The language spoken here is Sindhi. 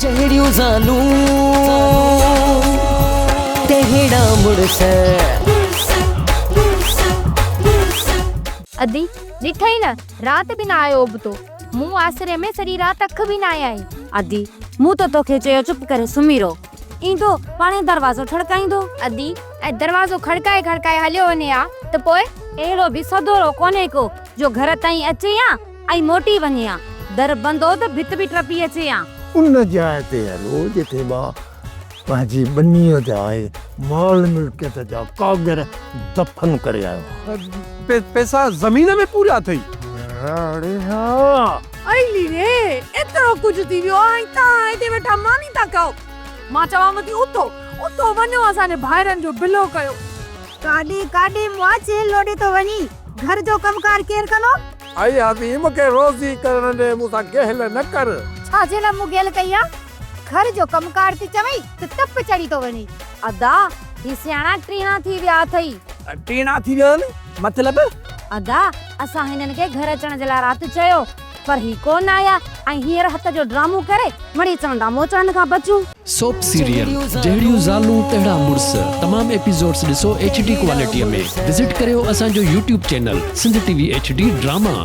جهڙيون زالون تهڙا مڙس. ادي، ڏٺئي نه، رات به نه آيو ابتو. مون آسري ۾ سڄي رات اک به ناهي آئي. ادي، مون ته توکي چيو چپ ڪري سمهي رهو. ايندو، پاڻهي دروازو ٺڙڪائيندو. ادي، ۽ دروازو کڙڪائي کڙڪائي هليو وڃي ها ته پوء؟ اهڙو به سدورو ڪونهي ڪو، جو گهر تائين اچي ها ۽ موٽي وڃي ها. در بند هو ته ڀت به ٽپي اچي ها. ان جاء تي هلو جتي مان پنهنجي ٻنيء جا ۽ مال ملڪيت جا ڪاڳر دفن ڪري آيو آهيان. پئسا زمين ۾ پوريا اٿئي. اڙي ها! ائلي ري، ايترو ڪجهه ٿي ويو آهي ۽ توهان هتي ويٺا ماني ٿا کائو. مان چوانو ٿي اٿو، اٿو وڃو اسان جي ڀائرن جو بلو ڪيو. ڪاڏي ڪاڏي مئا چيلهه لوڏي ٿو وڃين، گهر جو ڪم ڪار ڪير ڪندو؟ اي عظيم مون کي روزي ڪرڻ ڏي، مون سان گهل نه ڪر. ڇا جي لاء مون گهل ڪئي آ؟ گهر جو ڪم ڪار ٿي چوين ته تپ چڙهي ٿو وڃي. ادا، هي سياڻا ٽيڻا ٿي ويا اٿئي. ٽيڻا ٿي ويا آهن مطلب؟ ادا، اسان هنن کي گهر اچڻ جي لاء رات چيو، پر هي ڪو نه آيا ۽ هينئر هٿ جو ڊرامو ڪري مڙئي چوندا موچڙن کان بچون. سوپ سيريل جهڙيون زالون تهڙا مڙس تمام ايپيسوڊس ڏسو ايڇ ڊي ڪوالٽي ۾ وزٽ ڪريو اسان جو YouTube channel Sindh T V H D drama.